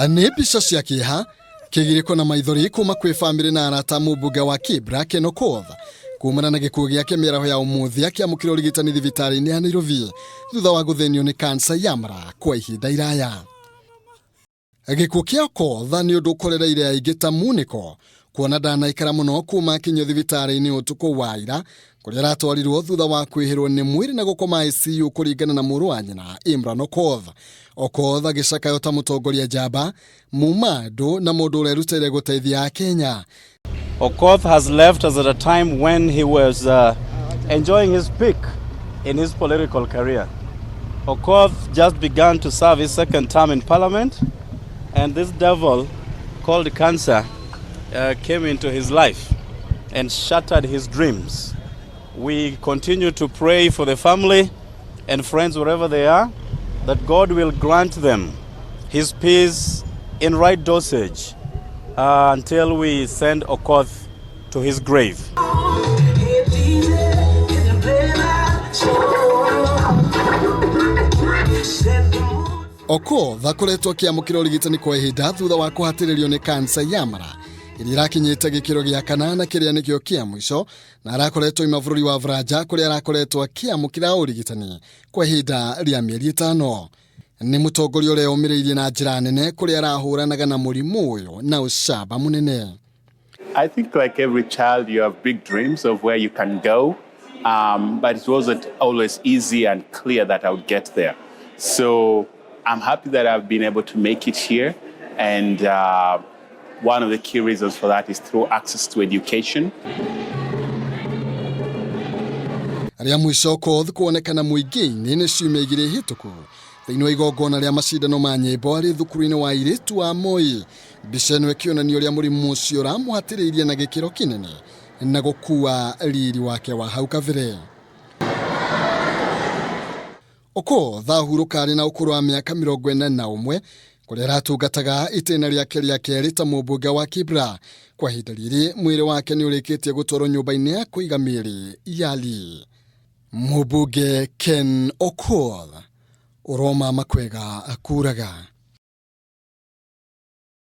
Nĩ mbica cia kĩeha, kĩgirĩko na maithori kuma kwĩ bamĩrĩ na arata a mũmbunge wa Kibra Ken Okoth kumana na gĩkuũ gĩake mĩaraho ya ũmũthĩ akĩamũkĩra ũrigitani thibitarĩ-inĩ ya Nairobi thutha wa gũthĩnio nĩ kansa ya mara kwa ihinda iraya. Gĩkuũ kĩa Okoth nĩ ũndũ ũkorereire aingĩ ta munĩko kuona ndanaikara mũno kuma akinyio thibitarĩ-inĩ ũtukũ wa ira kũrĩa aratwarirwo thutha wa kwĩhĩrwo nĩ mwĩrĩ na gũkoma ICU kũringana na mũrũ wa nyina Imran Okoth. Okoth agĩcakayo ta mũtongoria njamba, muma andũ na mũndũ ũrerutĩire gũteithia Akenya. Okoth has left us at a time when he was enjoying his peak in his political career. Okoth just began to serve his second term in parliament, and this devil called cancer came into his life and shattered his dreams. We continue to pray for the family and friends wherever they are, that God will grant them his peace in right dosage until we send Okoth to his grave. Okoth akoretwo akĩamũkĩra ũrigitani kwa ihinda thutha wa kũhatĩrĩrio nĩ kansa ya mara ĩrĩa ĩrakinyĩte gĩkĩro gĩa kanana kĩrĩa nĩkĩo kĩa mũico na arakoretwo ima bũrũri wa Faranja kũrĩa arakoretwo akĩamũkĩra ũrigitani kwa ihinda rĩa mĩeri ĩtano. Nĩ mũtongoria ũrĩa ũmĩrĩirie na njĩra nene kũrĩa arahũranaga na mũrimũ ũyũ na ũcamba mũnene. I think like every child, you have big dreams of where you can go, but it wasn't always easy and clear that I would get there. So I'm happy that I've been able to make it here. And one of the key reasons for that is through access to education. Rĩa mũico Okoth kuonekana mũingĩ-inĩ nĩ ciumia igĩrĩ hĩtũku thĩinĩ wa igongona rĩa macindano ma nyĩmbo arĩ thukuru-inĩ wa airĩtu wa Moi. Mbica ĩno ĩkĩonania ũrĩa mũrimũ ũcio ũramũhatĩrĩirie na gĩkĩro kĩnene na gũkua riri wake wa hau kabere. Okoth ahurũka arĩ na ũkũrũ wa mĩaka 41 kũrĩa aratungataga itĩna rĩake rĩa kerĩ ta mũmbunge wa Kibra. Kwa ihinda rĩrĩ mwĩrĩ wake nĩ ũrĩkĩtie gũtwarwo nyũmba-inĩ ya kũiga mĩĩrĩ ya Lee. Mũmbunge Ken Okoth ũroma makwega kuraga.